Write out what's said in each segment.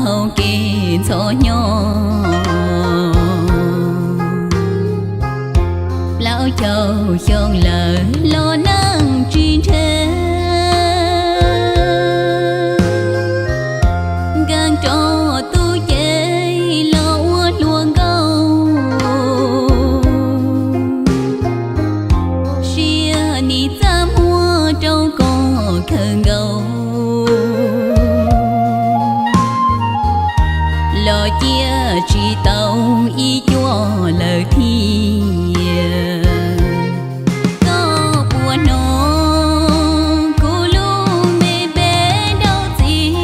hauv kev ntxhov hnyo. Plaub caug xyoo lawm los neej tsis ntse, nkees rau tus cev los ua hluas nkauj. Sia nim txaj muag rau koj kawg nkaus, los cia tsis tau ib cuab lawm thiab. Koj puas hnov kuv lub me npe nrauj txiv?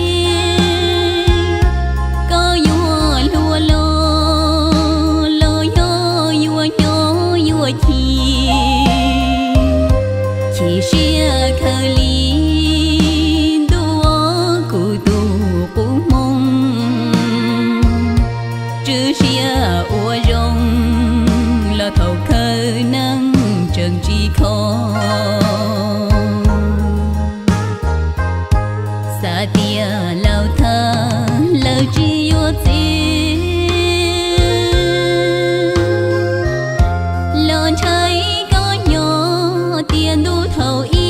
Koj yuav hluas los los yog yuav nyob yuav chim, chim siab khaws li ntuj kuv tus qub hmoo. Tswv siab ua zoo los thaum kawg neeg tseem tsis kho. Xav tias laus thawj lawv tsis yuav txiv, los ntshai koj nyob tiav ntuj thaum ub.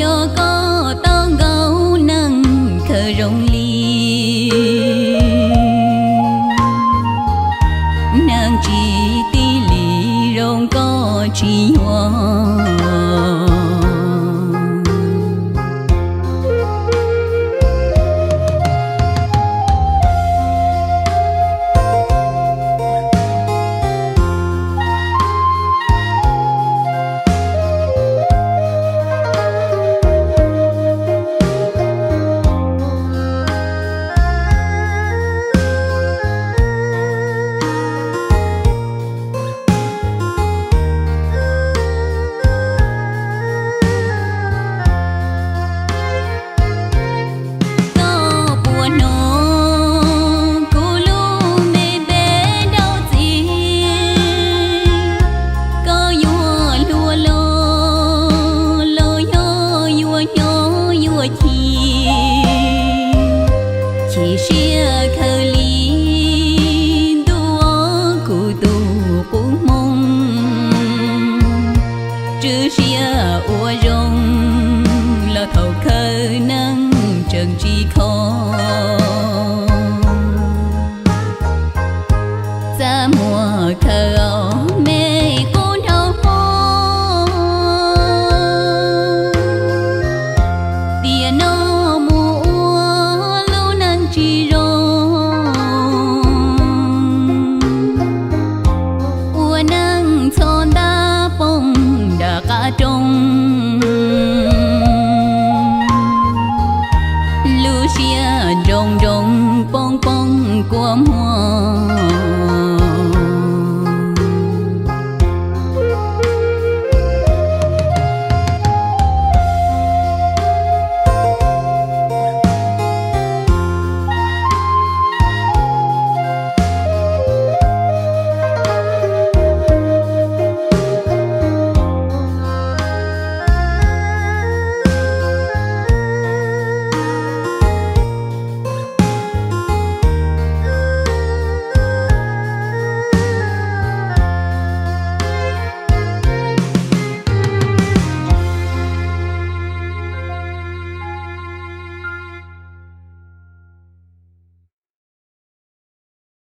Yog koj tau nkaus neeg kawg zoo li, neeg tsis tib li zoo koj tsis yuav. Koj puas hnov kuv lub me npe nrauj txiv? Koj yuav hluas los los yog yuav nyob yuav chim, chim siab khaws li ntuj kuv tus qub hmoo. Tswv siab ua zoo los thaum kawg neeg tseem tsis